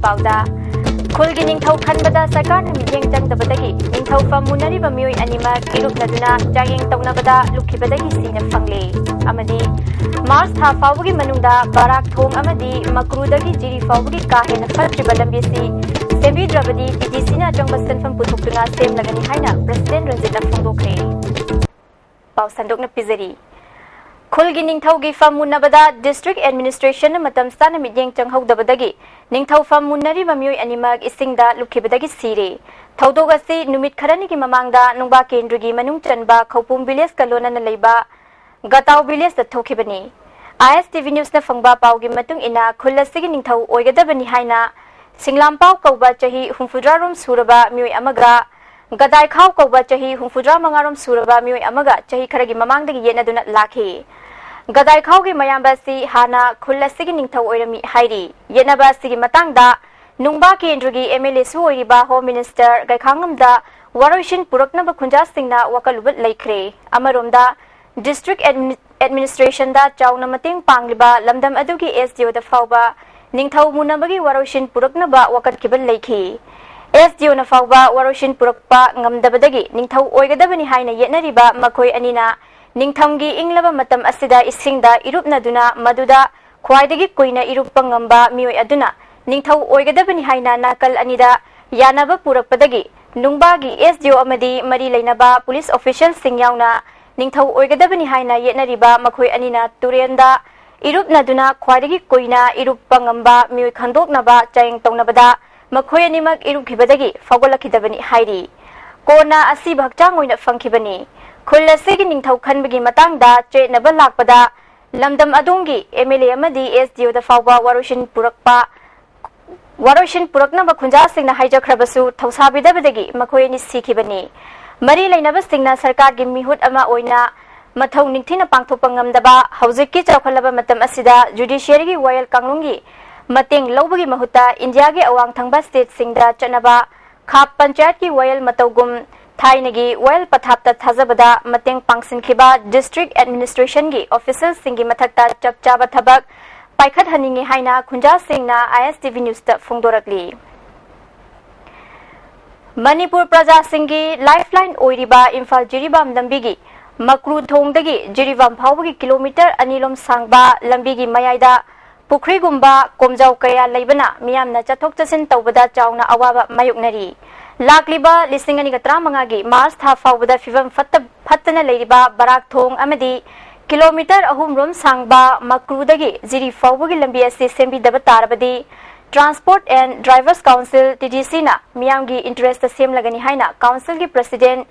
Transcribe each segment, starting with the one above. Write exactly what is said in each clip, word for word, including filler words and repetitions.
ꯄꯥꯎꯗ, ꯈꯨꯜꯒꯤ ꯅꯤꯡꯊꯧ ꯈꯟꯕꯗ ꯁꯔꯀꯥꯔꯅ ꯃꯤꯠꯌꯦꯡ ꯆꯪꯗꯕꯗꯒꯤ ꯅꯤꯡꯊꯧ ꯐꯝ ꯃꯨꯟꯅꯔꯤꯕ ꯃꯤꯑꯣꯏ ꯑꯅꯤꯃꯛ ꯏꯔꯨꯞꯅꯗꯨꯅ ꯆꯥꯡꯌꯦꯡ ꯇꯧꯅꯕꯗ ꯂꯨꯞꯈꯤꯕꯗꯒꯤ ꯁꯤꯅ ꯐꯪꯂꯦ꯫ ꯑꯃꯗꯤ ꯃꯥꯔꯆ ꯊꯥ ꯐꯥꯎꯕꯒꯤ ꯃꯅꯨꯡꯗ ꯕꯥꯔꯥꯛ ꯊꯣꯡ ꯑꯃꯗꯤ ꯃꯀ꯭ꯔꯨꯗꯒꯤ ꯖꯤꯔꯤ ꯐꯥꯎꯕꯒꯤ ꯀꯥ ꯍꯦꯟꯅ ꯐꯠꯇ꯭ꯔꯤꯕ ꯂꯝꯕꯤꯁꯤ ꯁꯦꯝꯕꯤꯗ꯭ꯔꯕꯗꯤ ꯄꯤ ꯗꯤ ꯁꯤꯅ ꯑꯆꯪꯕ ꯁꯦꯟꯐꯝ ꯄꯨꯊꯣꯛꯇꯨꯅ ꯁꯦꯝꯂꯒꯅꯤ ꯍꯥꯏꯅ ꯄ꯭ꯔꯁꯤꯗꯦꯟ ꯔꯟꯖꯤꯠꯅ ꯐꯣꯡꯗꯣꯛꯈ꯭ꯔꯦ꯫ ꯄꯥꯎ ꯁꯟꯗꯣꯛꯅ ꯄꯤꯖꯔꯤ꯫ ꯈꯨꯜꯒꯤ ꯅꯤꯡꯊꯧꯒꯤ ꯐꯝ ꯃꯨꯟꯅꯕꯗ ꯗꯤꯁꯇ꯭ꯔꯤꯛ ꯑꯦꯗꯃꯤꯅꯤꯁꯇ꯭ꯔꯦꯁꯟꯅ ꯃꯇꯝ ꯆꯥꯅ ꯃꯤꯠꯌꯦꯡ ꯆꯪꯍꯧꯗꯕꯗꯒꯤ ꯅꯤꯡꯊꯧ ꯐꯝ ꯃꯨꯟꯅꯔꯤꯕ ꯃꯤꯑꯣꯏ ꯑꯅꯤꯃꯛ ꯏꯁꯤꯡꯗ ꯂꯨꯞꯈꯤꯕꯗꯒꯤ ꯁꯤꯔꯦ꯫ ꯊꯧꯗꯣꯛ ꯑꯁꯤ ꯅꯨꯃꯤꯠ ꯈꯔꯅꯤꯒꯤ ꯃꯃꯥꯡꯗ ꯅꯨꯡꯕꯥ ꯀꯦꯟꯗ꯭ꯔꯒꯤ ꯃꯅꯨꯡ ꯆꯟꯕ ꯈꯧꯄꯨꯝ ꯚꯤꯂꯦꯖꯀ ꯂꯣꯟꯅꯅ ꯂꯩꯕ ꯒꯇꯥꯎ ꯚꯤꯂꯦꯖꯇ ꯊꯣꯛꯈꯤꯕꯅꯤ꯫ ꯑꯥꯏ ꯑꯦꯁ ꯇꯤ ꯚꯤ ꯅ꯭ꯌꯨꯁꯅ ꯐꯪꯕ ꯄꯥꯎꯒꯤ ꯃꯇꯨꯡ ꯏꯟꯅ, ꯈꯨꯜ ꯑꯁꯤꯒꯤ ꯅꯤꯡꯊꯧ ꯑꯣꯏꯒꯗꯕꯅꯤ ꯍꯥꯏꯅ ꯁꯤꯡꯂꯥꯝꯄꯥꯎ ꯀꯧꯕ ꯆꯍꯤ ꯍꯨꯝꯐꯨꯇꯔꯥꯔꯣꯝ ꯁꯨꯔꯕ ꯃꯤꯑꯣꯏ ꯑꯃꯒ ꯒꯗꯥꯏꯈꯥꯎ ꯀꯧꯕ ꯆꯍꯤ ꯍꯨꯝꯐꯨꯇꯔꯥ ꯃꯉꯥꯔꯣꯝ ꯁꯨꯔꯕ ꯃꯤꯑꯣꯏ ꯑꯃꯒ ꯆꯍꯤ ꯈꯔꯒꯤ ꯃꯃꯥꯡꯗꯒꯤ ꯌꯦꯠꯅꯗꯨꯅ ꯂꯥꯛꯈꯤ꯫ ꯒꯗꯥꯏꯈꯥꯎꯒꯤ ꯃꯌꯥꯝꯕ ꯑꯁꯤ ꯍꯥꯟꯅ ꯈꯨꯜ ꯑꯁꯤꯒꯤ ꯅꯤꯡꯊꯧ ꯑꯣꯏꯔꯝꯃꯤ ꯍꯥꯏꯔꯤ꯫ ꯌꯦꯠꯅꯕ ꯑꯁꯤꯒꯤ ꯃꯇꯥꯡꯗ ꯅꯨꯡꯕꯥ ꯀꯦꯟꯗ꯭ꯔꯒꯤ ꯑꯦꯝ ꯑꯦꯜ ꯑꯦꯁꯨ ꯑꯣꯏꯔꯤꯕ ꯍꯣꯝ ꯃꯤꯅꯤꯁꯇꯔ ꯒꯥꯏꯈꯥꯉꯝꯗ ꯋꯥꯔꯣꯏꯁꯤꯟ ꯄꯨꯔꯛꯅꯕ ꯈꯨꯟꯖꯥꯁꯤꯡꯅ ꯋꯥꯀꯠꯂꯨꯕ ꯂꯩꯈ꯭ꯔꯦ꯫ ꯑꯃꯔꯣꯝꯗ, ꯗꯤꯁꯇ꯭ꯔꯤꯛ ꯑꯦꯗꯃꯤ-, ꯑꯦꯗꯃꯤꯅꯤꯁꯇ꯭ꯔꯦꯁꯟꯗ ꯆꯥꯎꯅ ꯃꯇꯦꯡ ꯄꯥꯡꯂꯤꯕ ꯂꯝꯗꯝ ꯑꯗꯨꯒꯤ ꯑꯦꯁ ꯗꯤ ꯑꯣꯗ ꯐꯥꯎꯕ ꯅꯤꯡꯊꯧ ꯃꯨꯟꯅꯕꯒꯤ ꯋꯥꯔꯣꯏꯁꯤꯟ ꯄꯨꯔꯛꯅꯕ ꯋꯥꯀꯠꯈꯤꯕ ꯂꯩꯈꯤ꯫ ꯑꯦꯁ ꯗꯤ ꯑꯣꯅ ꯐꯥꯎꯕ ꯋꯥꯔꯣꯏꯁꯤꯟ ꯄꯨꯔꯛꯄ ꯉꯝꯗꯕꯗꯒꯤ ꯅꯤꯡꯊꯧ ꯑꯣꯏꯒꯗꯕꯅꯤ ꯍꯥꯏꯅ ꯌꯦꯠꯅꯔꯤꯕ ꯃꯈꯣꯏ ꯑꯅꯤꯅ ꯅꯤꯡꯊꯝꯒꯤ ꯏꯪꯂꯕ ꯃꯇꯝ ꯑꯁꯤꯗ ꯏꯁꯤꯡꯗ ꯏꯔꯨꯞꯅꯗꯨꯅ ꯃꯗꯨꯗ ꯈ꯭ꯋꯥꯏꯗꯒꯤ ꯀꯨꯏꯅ ꯏꯔꯨꯞꯄ ꯉꯝꯕ ꯃꯤꯑꯣꯏ ꯑꯗꯨꯅ ꯅꯤꯡꯊꯧ ꯑꯣꯏꯒꯗꯕꯅꯤ ꯍꯥꯏꯅ ꯅꯥꯀꯜ ꯑꯅꯤꯗ ꯌꯥꯅꯕ ꯄꯨꯔꯛꯄꯗꯒꯤ ꯅꯨꯡꯕꯥꯒꯤ ꯑꯦꯁ ꯗꯤ ꯑꯣ ꯑꯃꯗꯤ ꯃꯔꯤ ꯂꯩꯅꯕ ꯄꯨꯂꯤꯁ ꯑꯣꯐꯤꯁꯤꯌꯦꯜꯁꯤꯡ ꯌꯥꯎꯅ ꯅꯤꯡꯊꯧ ꯑꯣꯏꯒꯗꯕꯅꯤ ꯍꯥꯏꯅ ꯌꯦꯠꯅꯔꯤꯕ ꯃꯈꯣꯏ ꯑꯅꯤꯅ ꯇꯨꯔꯦꯟꯗ ꯏꯔꯨꯞꯅꯗꯨꯅ ꯈ꯭ꯋꯥꯏꯗꯒꯤ ꯀꯨꯏꯅ ꯏꯔꯨꯞꯄ ꯉꯝꯕ ꯃꯤꯑꯣꯏ ꯈꯟꯗꯣꯛꯅꯕ ꯆꯥꯡꯌꯦꯡ ꯇꯧꯅꯕꯗ ꯃꯈꯣꯏ ꯑꯅꯤꯃꯛ ꯏꯔꯨꯞꯈꯤꯕꯗꯒꯤ ꯐꯥꯎꯒꯠꯂꯛꯈꯤꯗꯕꯅꯤ ꯍꯥꯏꯔꯤ꯫ ꯀꯣꯟꯅ ꯑꯁꯤꯕ ꯍꯛꯆꯥꯡ ꯑꯣꯏꯅ ꯐꯪꯈꯤꯕꯅꯤ꯫ ꯈꯨꯜ ꯑꯁꯤꯒꯤ ꯅꯤꯡꯊꯧ ꯈꯟꯕꯒꯤ ꯃꯇꯥꯡꯗ ꯆꯌꯦꯠꯅꯕ ꯂꯥꯛꯄꯗ ꯂꯝꯗꯝ ꯑꯗꯣꯝꯒꯤ ꯑꯦꯝ ꯑꯦꯜ ꯑꯦ ꯑꯃꯗꯤ ꯑꯦꯁ ꯗꯤ ꯑꯣꯗ ꯐꯥꯎꯕ ꯋꯥꯔꯣꯏꯁꯤꯟ ꯄꯨꯔꯛꯄ ꯋꯥꯔꯣꯏꯁꯤꯟ ꯄꯨꯔꯛꯅꯕ ꯈꯨꯟꯖꯥꯁꯤꯡꯅ ꯍꯥꯏꯖꯈ꯭ꯔꯕꯁꯨ ꯊꯧꯁꯥꯕꯤꯗꯕꯗꯒꯤ ꯃꯈꯣꯏ ꯑꯅꯤ ꯁꯤꯈꯤꯕꯅꯤ꯫ ꯃꯔꯤ ꯂꯩꯅꯕꯁꯤꯡꯅ ꯁꯔꯀꯥꯔꯒꯤ ꯃꯤꯍꯨꯠ ꯑꯃ ꯑꯣꯏꯅ ꯃꯊꯧ ꯅꯤꯡꯊꯤꯅ ꯄꯥꯡꯊꯣꯛꯄ ꯉꯝꯗꯕ, ꯍꯧꯖꯤꯛꯀꯤ ꯆꯥꯎꯈꯠꯂꯕ ꯃꯇꯝ ꯑꯁꯤꯗ ꯖꯨꯗꯤꯁꯤꯌꯔꯤꯒꯤ ꯋꯥꯌꯦꯜ ꯀꯥꯡꯂꯣꯟꯒꯤ ꯃꯇꯦꯡ ꯂꯧꯕꯒꯤ ꯃꯍꯨꯠꯇ ꯏꯟꯗꯤꯌꯥꯒꯤ ꯑꯋꯥꯡ ꯊꯪꯕ ꯁ꯭ꯇꯦꯠꯁꯤꯡꯗ ꯆꯠꯅꯕ ꯈꯥꯞ ꯄꯟꯆꯥꯌꯠꯀꯤ ꯋꯥꯌꯦꯜ ꯃꯇꯧꯒꯨꯝ ꯊꯥꯏꯅꯒꯤ ꯋꯥꯌꯦꯜ ꯄꯊꯥꯞꯇ ꯊꯥꯖꯕꯗ ꯃꯇꯦꯡ ꯄꯥꯡꯁꯤꯟꯈꯤꯕ ꯗꯤꯁꯇ꯭ꯔꯤꯛ ꯑꯦꯗꯃꯤꯅꯤꯁꯇ꯭ꯔꯦꯁꯟꯒꯤ ꯑꯣꯐꯤꯁꯤꯌꯦꯜꯁꯤꯡꯒꯤ ꯃꯊꯛꯇ ꯆꯞ ꯆꯥꯕ ꯊꯕꯛ ꯄꯥꯏꯈꯠꯍꯟꯅꯤꯡꯉꯤ ꯍꯥꯏꯅ ꯈꯨꯟꯖꯥꯁꯤꯡꯅ ISTV Newsꯇ ꯐꯣꯡꯗꯣꯔꯛꯂꯤ꯫ ꯃꯅꯤꯄꯨꯔ ꯄ꯭ꯔꯖꯥꯁꯤꯡꯒꯤ lifeline ꯑꯣꯏꯔꯤꯕ ꯏꯝꯐꯥꯜ ꯖꯤꯔꯤꯕꯥꯝ ꯂꯝꯕꯤꯒꯤ ꯃꯀ꯭ꯔꯨ ꯊꯣꯡꯗꯒꯤ ꯖꯤꯔꯤꯕꯥꯝ ꯐꯥꯎꯕꯒꯤ ꯀꯤꯂꯣꯃꯤꯇꯔ ꯑꯅꯤ ꯂꯣꯝ ꯁꯥꯡꯕ ꯂꯝꯕꯤꯒꯤ ꯃꯌꯥꯏꯗ ꯄꯨꯈ꯭ꯔꯤꯒꯨꯝꯕ ꯀꯣꯝꯖꯥꯎ ꯀꯌꯥ ꯂꯩꯕꯅ ꯃꯤꯌꯥꯝꯅ ꯆꯠꯊꯣꯛ ꯆꯠꯁꯤꯟ ꯇꯧꯕꯗ ꯆꯥꯎꯅ ꯑꯋꯥꯕ ꯃꯥꯌꯣꯛꯅꯔꯤ꯫ ꯂꯥꯛꯂꯤꯕ ꯂꯤꯁꯤꯡ ꯑꯅꯤꯒ ꯇꯔꯥꯃꯉꯥꯒꯤ ꯃꯥꯔꯆ ꯊꯥ ꯐꯥꯎꯕꯗ ꯐꯤꯕꯝ ꯐꯠꯇ-, ꯐꯠꯇꯅ ꯂꯩꯔꯤꯕ ꯕꯔꯥꯛ ꯊꯣꯡ ꯑꯃꯗꯤ ꯀꯤꯂꯣꯃꯤꯇꯔ ꯑꯍꯨꯝ ꯔꯣꯝ ꯁꯥꯡꯕ ꯃꯀ꯭ꯔꯨꯗꯒꯤ ꯖꯤꯔꯤ ꯐꯥꯎꯕꯒꯤ ꯂꯝꯕꯤ ꯑꯁꯤ ꯁꯦꯝꯕꯤꯗꯕ ꯇꯥꯔꯕꯗꯤ Transport and Drivers Council, TDCꯅ ꯃꯤꯌꯥꯝꯒꯤ interestꯇ ꯁꯦꯝꯂꯒꯅꯤ ꯍꯥꯏꯅ councilꯒꯤ president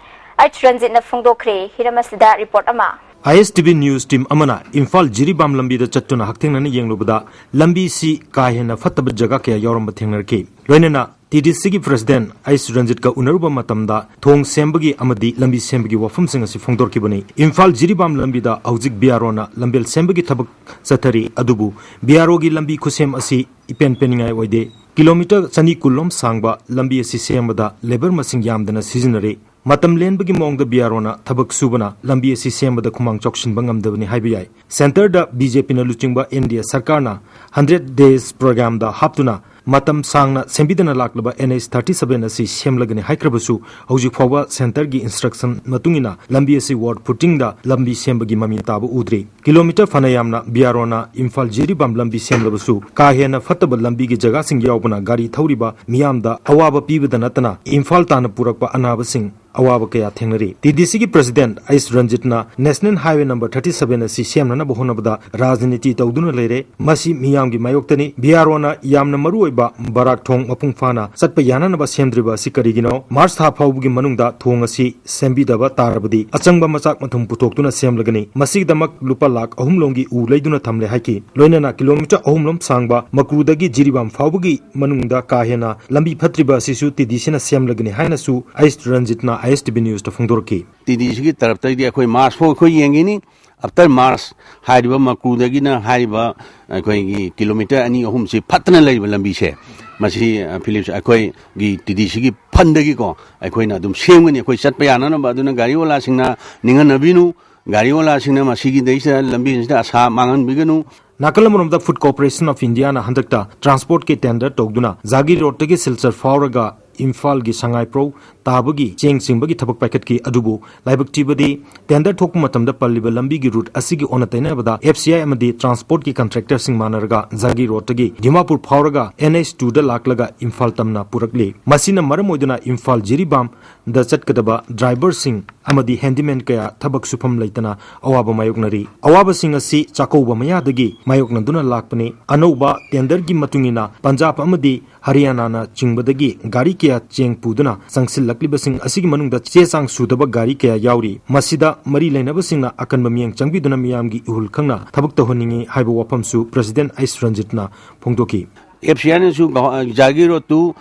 H ꯔꯟꯖꯤꯠꯅ ꯐꯣꯡꯗꯣꯛꯈ꯭ꯔꯦ꯫ ꯍꯤꯔꯝ ꯑꯁꯤꯗ report ꯑꯃ꯫ ISTV News team ꯑꯃꯅ ꯏꯝꯐꯥꯜ ꯖꯤꯔꯤꯕꯥꯝ ꯂꯝꯕꯤꯗ ꯆꯠꯇꯨꯅ ꯍꯛꯊꯦꯡꯅꯅ ꯌꯦꯡꯂꯨꯕꯗ ꯂꯝꯕꯤꯁꯤ ꯀꯥ ꯍꯦꯟꯅ ꯐꯠꯇꯕ ꯖꯒꯥ ꯀꯌꯥ ꯌꯥꯎꯔꯝꯕ ꯊꯦꯡꯅꯔꯛꯈꯤ꯫ ꯂꯣꯏꯅꯅ TDCꯒꯤ president H ꯔꯟꯖꯤꯠꯀ ꯎꯅꯔꯨꯕ ꯃꯇꯝꯗ ꯊꯣꯡ ꯁꯦꯝꯕꯒꯤ ꯑꯃꯗꯤ ꯂꯝꯕꯤ ꯁꯦꯝꯕꯒꯤ ꯋꯥꯐꯝꯁꯤꯡ ꯑꯁꯤ ꯐꯣꯡꯗꯣꯔꯛꯈꯤꯕꯅꯤ꯫ ꯏꯝꯐꯥꯜ ꯖꯤꯔꯤꯕꯥꯝ ꯂꯝꯕꯤꯗ ꯍꯧꯖꯤꯛ BROꯅ ꯂꯝꯕꯦꯜ ꯁꯦꯝꯕꯒꯤ ꯊꯕꯛ ꯆꯠꯊꯔꯤ, ꯑꯗꯨꯕꯨ BROꯒꯤ ꯂꯝꯕꯤ ꯈꯨꯁꯦꯝ ꯑꯁꯤ ꯏꯄꯦꯟ ꯄꯦꯟꯅꯤꯡꯉꯥꯏ ꯑꯣꯏꯗꯦ꯫ ꯀꯤꯂꯣꯃꯤꯇꯔ ꯆꯅꯤ ꯀꯨꯟ ꯂꯣꯝ ꯁꯥꯡꯕ ꯂꯝꯕꯤ ꯑꯁꯤ ꯁꯦꯝꯕꯗ labour ꯃꯁꯤꯡ ꯌꯥꯝꯗꯅ ꯁꯤꯖꯤꯟꯅꯔꯦ꯫ ꯃꯇꯝ ꯂꯦꯟꯕꯒꯤ ꯃꯑꯣꯡꯗ BROꯅ ꯊꯕꯛ ꯁꯨꯕꯅ ꯂꯝꯕꯤ ꯑꯁꯤ ꯁꯦꯝꯕꯗ ꯈꯨꯃꯥꯡ ꯆꯥꯎꯁꯤꯟꯕ ꯉꯝꯗꯕꯅꯤ ꯍꯥꯏꯕ ꯌꯥꯏ꯫ Centreꯗ BJPꯅ ꯂꯨꯆꯤꯡꯕ NDA ꯁꯔꯀꯥꯔꯅ hundred days programꯗ ꯍꯥꯞꯇꯨꯅ ꯃꯇꯝ ꯁꯥꯡꯅ ꯁꯦꯝꯕꯤꯗꯅ ꯂꯥꯛꯂꯕ NH thirty seven ꯑꯁꯤ ꯁꯦꯝꯂꯒꯅꯤ ꯍꯥꯏꯈ꯭ꯔꯕꯁꯨ, ꯍꯧꯖꯤꯛ ꯐꯥꯎꯕ centreꯒꯤ instruction ꯃꯇꯨꯡ ꯏꯟꯅ ꯂꯝꯕꯤ ꯑꯁꯤ ward footingꯗ ꯂꯝꯕꯤ ꯁꯦꯝꯕꯒꯤ ꯃꯃꯤ ꯇꯥꯕ ꯎꯗ꯭ꯔꯤ꯫ ꯀꯤꯂꯣꯃꯤꯇꯔ ꯐꯅ ꯌꯥꯝꯅ BROꯅ ꯏꯝꯐꯥꯜ ꯖꯤꯔꯤꯕꯥꯝ ꯂꯝꯕꯤ ꯁꯦꯝꯂꯕꯁꯨ, ꯀꯥ ꯍꯦꯟꯅ ꯐꯠꯇꯕ ꯂꯝꯕꯤꯒꯤ ꯖꯒꯥꯁꯤꯡ ꯌꯥꯎꯕꯅ ꯒꯥꯔꯤ ꯊꯧꯔꯤꯕ ꯃꯤꯌꯥꯝꯗ ꯑꯋꯥꯕ ꯄꯤꯕꯗ ꯅꯠꯇꯅ ꯏꯝꯐꯥꯜ ꯇꯥꯟꯅ ꯄꯨꯔꯛꯄ ꯑꯅꯥꯕꯁꯤꯡ ꯑꯋꯥꯕ ꯀꯌꯥ ꯊꯦꯡꯅꯔꯤ꯫ TDCꯒꯤ president H ꯔꯟꯖꯤꯠꯅ National Highway number thirty seven ꯑꯁꯤ ꯁꯦꯝꯅꯅꯕ ꯍꯣꯠꯅꯕꯗ ꯔꯥꯖꯅꯤꯇꯤ ꯇꯧꯗꯨꯅ ꯂꯩꯔꯦ꯫ ꯃꯁꯤ ꯃꯤꯌꯥꯝꯒꯤ ꯃꯥꯌꯣꯛꯇꯅꯤ꯫ BROꯅ ꯌꯥꯝꯅ ꯃꯔꯨꯑꯣꯏꯕ ꯕꯔꯥꯛ ꯊꯣꯡ ꯃꯄꯨꯡ ꯐꯥꯅ ꯆꯠꯄ ꯌꯥꯅꯅꯕ ꯁꯦꯝꯗ꯭ꯔꯤꯕ ꯑꯁꯤ ꯀꯔꯤꯒꯤꯅꯣ? ꯃꯥꯔꯆ ꯊꯥ ꯐꯥꯎꯕꯒꯤ ꯃꯅꯨꯡꯗ ꯊꯣꯡ ꯑꯁꯤ ꯁꯦꯝꯕꯤꯗꯕ ꯇꯥꯔꯕꯗꯤ ꯑꯆꯪꯕ ꯃꯆꯥꯛ ꯃꯊꯨꯝ ꯄꯨꯊꯣꯛꯇꯨꯅ ꯁꯦꯝꯂꯒꯅꯤ꯫ ꯃꯁꯤꯒꯤꯗꯃꯛ ꯂꯨꯄꯥ ꯂꯥꯈ ꯑꯍꯨꯝ ꯂꯣꯝꯒꯤ ꯎ ꯂꯩꯗꯨꯅ ꯊꯝꯂꯦ ꯍꯥꯏꯈꯤ꯫ ꯂꯣꯏꯅꯅ ꯀꯤꯂꯣꯃꯤꯇꯔ ꯑꯍꯨꯝ ꯂꯣꯝ ꯁꯥꯡꯕ ꯃꯀ꯭ꯔꯨꯗꯒꯤ ꯖꯤꯔꯤꯕꯥꯝ ꯐꯥꯎꯕꯒꯤ ꯃꯅꯨꯡꯗ ꯀꯥ ꯍꯦꯟꯅ ꯂꯝꯕꯤ ꯐꯠꯇ꯭ꯔꯤꯕ ꯑꯁꯤꯁꯨ TDCꯅ ꯁꯦꯝꯂꯒꯅꯤ ꯍꯥꯏꯅꯁꯨ H ꯔꯟꯖꯤꯠꯅ ISTV Newsꯇ ꯐꯣꯡꯗꯣꯔꯛꯈꯤ꯫ TDCꯒꯤ ꯇꯔꯞꯇꯒꯤꯗꯤ ꯑꯩꯈꯣꯏ ꯃꯥꯔꯆ ꯐꯥꯎ ꯑꯩꯈꯣꯏ ꯌꯦꯡꯈꯤꯅꯤ꯫ After March ꯍꯥꯏꯔꯤꯕ ꯃꯀ꯭ꯔꯨꯗꯒꯤꯅ ꯍꯥꯏꯔꯤꯕ ꯑꯩꯈꯣꯏꯒꯤ ꯀꯤꯂꯣꯃꯤꯇꯔ ꯑꯅꯤ ꯑꯍꯨꯝꯁꯤ ꯐꯠꯇꯅ ꯂꯩꯔꯤꯕ ꯂꯝꯕꯤꯁꯦ, ꯃꯁꯤ, ꯑ, ꯐꯤꯂꯤꯞꯁ, ꯑꯩꯈꯣꯏꯒꯤ TDCꯒꯤ fundꯗꯒꯤꯀꯣ ꯑꯩꯈꯣꯏꯅ ꯑꯗꯨꯝ ꯁꯦꯝꯒꯅꯤ, ꯑꯩꯈꯣꯏ ꯆꯠꯄ ꯌꯥꯅꯅꯕ꯫ ꯑꯗꯨꯅ ꯒꯥꯔꯤ ꯋꯥꯂꯥꯁꯤꯡꯅ ꯅꯤꯡꯍꯟꯅꯕꯤꯅꯨ, ꯒꯥꯔꯤ ꯋꯥꯂꯥꯁꯤꯡꯅ ꯃꯁꯤꯒꯤꯗꯩꯁꯤꯗ ꯂꯝꯕꯤꯁꯤꯗ ꯑꯁꯥ ꯃꯥꯡꯍꯟꯕꯤꯒꯅꯨ꯫ ꯅꯥꯀꯜ ꯑꯃꯔꯣꯝꯗ Food Corporation of Indiaꯅ ꯍꯟꯗꯛꯇ transportꯀꯤ tender ꯇꯧꯗꯨꯅ ꯖꯥꯒꯤ ꯔꯣꯗꯇꯒꯤ ꯁꯤꯜꯆꯔ ꯐꯥꯎꯔꯒ ꯏꯝꯐꯥꯜꯒꯤ ꯁꯉꯥꯏꯄ꯭ꯔꯧ ꯇꯥꯕꯒꯤ ꯆꯦꯡ ꯆꯤꯡꯕꯒꯤ ꯊꯕꯛ ꯄꯥꯏꯈꯠꯈꯤ꯫ ꯑꯗꯨꯕꯨ ꯂꯥꯏꯕꯛ ꯊꯤꯕꯗꯤ, tender ꯊꯣꯛꯄ ꯃꯇꯝꯗ ꯄꯜꯂꯤꯕ ꯂꯝꯕꯤꯒꯤ route ꯑꯁꯤꯒꯤ ꯑꯣꯟꯅ ꯇꯩꯅꯕꯗ F C I ꯑꯃꯗꯤ transportꯀꯤ contractorꯁꯤꯡ ꯃꯥꯟꯅꯔꯒ ꯖꯥꯒꯤ ꯔꯣꯗꯇꯒꯤ ꯗꯤꯃꯥꯄꯨꯔ ꯐꯥꯎꯔꯒ N H twoꯗ ꯂꯥꯛꯂꯒ ꯏꯝꯐꯥꯜ ꯇꯝꯅ ꯄꯨꯔꯛꯂꯤ꯫ ꯃꯁꯤꯅ ꯃꯔꯝ ꯑꯣꯏꯗꯨꯅ ꯏꯝꯐꯥꯜ ꯖꯤꯔꯤꯕꯥꯝ ꯗ ꯆꯠꯀꯗꯕ driverꯁꯤꯡ ꯑꯃꯗꯤ handyman ꯀꯌꯥ ꯊꯕꯛ ꯁꯨꯐꯝ ꯂꯩꯇꯅ ꯑꯋꯥꯕ ꯃꯥꯌꯣꯛꯅꯔꯤ꯫ ꯑꯋꯥꯕꯁꯤꯡ ꯑꯁꯤ ꯆꯥꯛꯀꯧꯕ ꯃꯌꯥꯗꯒꯤ ꯃꯥꯌꯣꯛꯅꯗꯨꯅ ꯂꯥꯛꯄꯅꯤ꯫ ꯑꯅꯧꯕ tenderꯒꯤ ꯃꯇꯨꯡ ꯏꯟꯅ ꯄꯟꯖꯥꯕ ꯑꯃꯗꯤ ꯍꯔꯤꯌꯥꯅꯥꯅ ꯆꯤꯡꯕꯗꯒꯤ ꯒꯥꯔꯤ ꯀꯌꯥ ꯆꯦꯡ ꯄꯨꯗꯨꯅ ꯆꯪꯁꯤꯜꯂꯛꯂꯤꯕꯁꯤꯡ ꯑꯁꯤꯒꯤ ꯃꯅꯨꯡꯗ ꯆꯦ ꯆꯥꯡ ꯁꯨꯗꯕ ꯒꯥꯔꯤ ꯀꯌꯥ ꯌꯥꯎꯔꯤ꯫ ꯃꯁꯤꯗ ꯃꯔꯤ ꯂꯩꯅꯕꯁꯤꯡꯅ ꯑꯀꯟꯕ ꯃꯤꯠꯌꯦꯡ ꯆꯪꯕꯤꯗꯨꯅ ꯃꯤꯌꯥꯝꯒꯤ ꯏꯍꯨꯜ ꯈꯪꯅ ꯊꯕꯛ ꯇꯧꯍꯟꯅꯤꯡꯏ ꯍꯥꯏꯕ ꯋꯥꯐꯝꯁꯨ President ꯑꯩꯁ ꯔꯟꯖꯤꯠꯅ ꯐꯣꯡꯗꯣꯛꯈꯤ꯫ F C Iꯅꯁꯨ ꯖꯥꯒꯤ road to